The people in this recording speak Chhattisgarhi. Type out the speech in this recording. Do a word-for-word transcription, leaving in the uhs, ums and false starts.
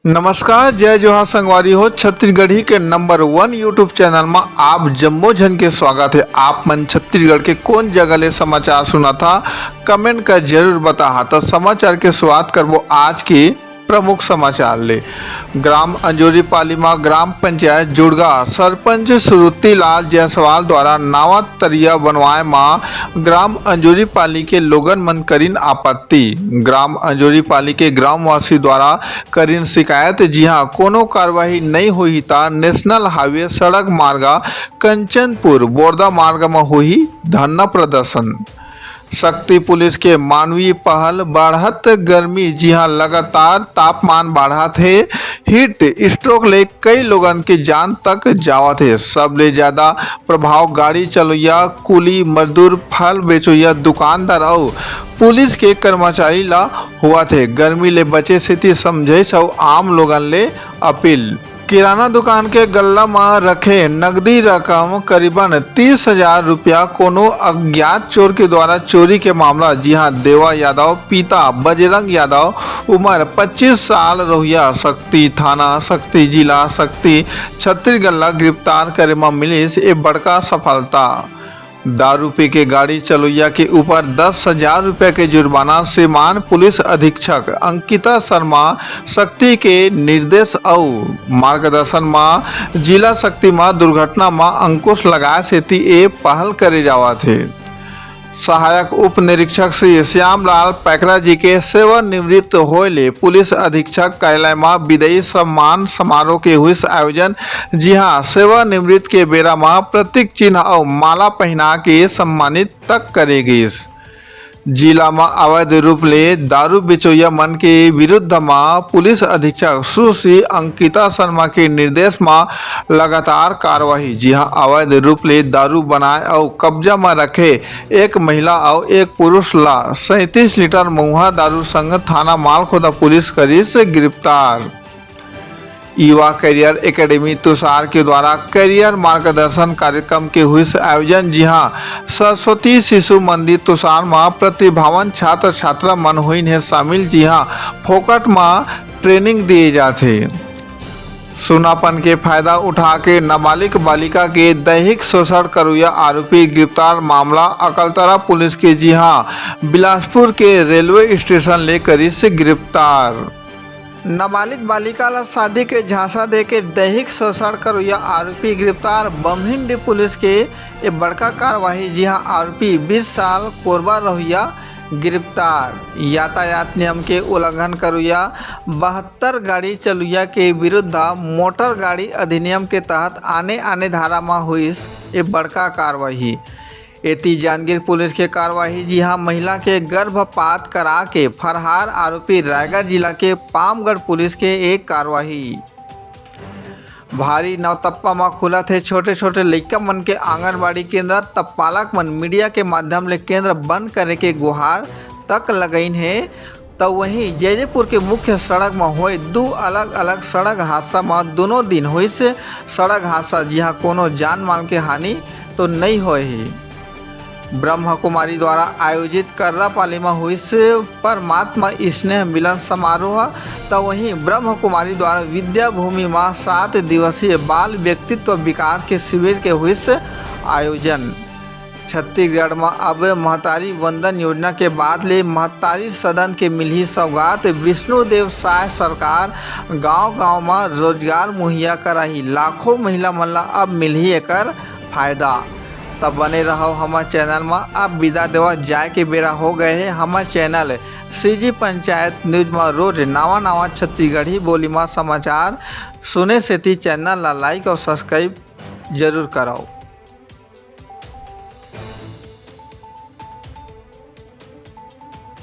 नमस्कार, जय जोहार संगवारी हो। छत्तीसगढ़ी के नंबर वन YouTube चैनल म आप जम्मो झन के स्वागत हे। आप मन छत्तीसगढ़ के कोन जगह ले समाचार सुनत हा, कमेंट कर जरूर बताहा। त समाचार के शुरुआत करबो आज के प्रमुख समाचार ले। ग्राम अंजोरी पाली म ग्राम पंचायत जुड़गा सरपंच श्रुति लाल जायसवाल द्वारा नावा तरिया बनवाए म ग्राम अंजोरी पाली के लोगन मन करिन आपत्ति। ग्राम अंजोरी पाली के ग्रामवासी द्वारा करिन शिकायत, जिहां कोनो कार्रवाई नइ होही त नेशनल हाईवे सड़क मार्ग कंचनपुर बोरदा मार्ग म होही धरना प्रदर्शन। शक्ति पुलिस के मानवीय पहल, बढ़त गर्मी, जिहां लगातार तापमान बढ़त हे, हीट स्ट्रोक ले कई लोगन के जान तक जावत हे। सबले ज्यादा प्रभाव गाड़ी चलोइया, कूली मजदूर, फल बेचोइया, दुकानदार अउ पुलिस के कर्मचारी ला होवत हे। गर्मी ले बचे सेती समझाइश अउ आम लोगन ले अपील। किराना दुकान के गल्ला म रखे नकदी रकम करीबन तीस हजार रुपया कोनो अज्ञात चोर के द्वारा चोरी के मामला, जिहां देवा यादव पिता बजरंग यादव उमर पच्चीस साल रहुइया शक्ति थाना, शक्ति जिला, शक्ति छत्तीसगढ़ ला गिरफ्तार करे म मिलिस ए बड़का सफलता। दारू पी के गाड़ी चलोइया के ऊपर दस हजार रुपया के जुर्माना। श्रीमान पुलिस अधीक्षक अंकिता शर्मा शक्ति के निर्देश अउ मार्गदर्शन म जिला शक्ति म दुर्घटना म अंकुश लगाए सेती ए पहल करे जावत हे। सहायक उप निरीक्षक श्री श्यामलाल पैकरा जी के सेवानिवृत्त होए ले पुलिस अधीक्षक कार्यालय म विदाई सम्मान समारोह के हुइस आयोजन, जिहां सेवानिवृत्त के बेरा म प्रतीक चिन्ह अउ माला पहिना के सम्मानित तक करे गइस। जिला म अवैध रूप ले दारू बेचोइया मन के विरुद्ध म पुलिस अधीक्षक सुश्री अंकिता शर्मा के निर्देश म लगातार कार्रवाई, जिहां अवैध रूप ले दारू बनाए अउ कब्जा म रखे एक महिला अउ एक पुरुष ला सैंतीस लीटर महुआ दारू संग थाना मालखोदा पुलिस करिस गिरफ्तार। युवा करियर एकेडमी तुषार के द्वारा करियर मार्गदर्शन कार्यक्रम के हुइस आयोजन, जिहां सरस्वती शिशु मंदिर तुषार म प्रतिभावन छात्र छात्रा मन होइन हे शामिल, जिहां फोकट म ट्रेनिंग दिए जाथे। सुनापन के फायदा उठा के नाबालिग बालिका के दैहिक शोषण करुया आरोपी गिरफ्तार। मामला अकलतरा पुलिस के, जिहां बिलासपुर के रेलवे स्टेशन ले करिस गिरफ्तार। नाबालिग बालिका ला शादी के झांसा दे के दैहिक शोषण करुया आरोपी गिरफ्तार। बम्हिनडीह पुलिस के ए बड़का कार्रवाई, जिहां आरोपी बीस साल कोरबा रहुइया गिरफ्तार। यातायात नियम के उल्लंघन करुया बहत्तर गाड़ी चलुइया के विरुद्ध मोटर गाड़ी अधिनियम के तहत आने आने धारा म हुइस ए बड़का कार्रवाई। एती जांजगीर पुलिस के कार्रवाई, जिहां महिला के गर्भपात करा के फरार आरोपी रायगढ़ जिला के पामगढ़ पुलिस के एक कार्रवाई। भारी नवतप्पा म खुलत हे छोटे-छोटे लइका मन के आंगनबाड़ी केंद्र। त पालक मन मीडिया के माध्यम ले केंद्र बंद करे के गुहार तक लगाइन हे। त वहीं जैदीपुर के मुख्य सड़क म होए दू अलग-अलग सड़क हादसा म दोनों दिन होइस सड़क हादसा, जिहां कोनो जान माल के हानि तो नइ होए हे। ब्रह्म कुमारी द्वारा आयोजित कर्रापाली म हुइस परमात्मा स्नेह मिलन समारोह, त वहीं ब्रह्म कुमारी द्वारा विद्या भूमि म सात दिवसीय बाल व्यक्तित्व विकास के शिविर के हुइस आयोजन। छत्तीसगढ़ म अब महतारी वंदन योजना के बाद ले महतारी सदन के मिलही सौगात। विष्णुदेव साय सरकार गांव-गांव म रोजगार मुहैया कराही। लाखों महिला मन ला अब मिलही एकर फायदा। त बने रहव हमर चैनल म। अब विदा देवा जाए के बेरा हो गए हे। हमर चैनल सीजी पंचायत न्यूज म रोज नवा-नवा छत्तीसगढ़ी बोली म समाचार सुने सेती चैनल ला लाइक अउ सब्सक्राइब जरूर करव।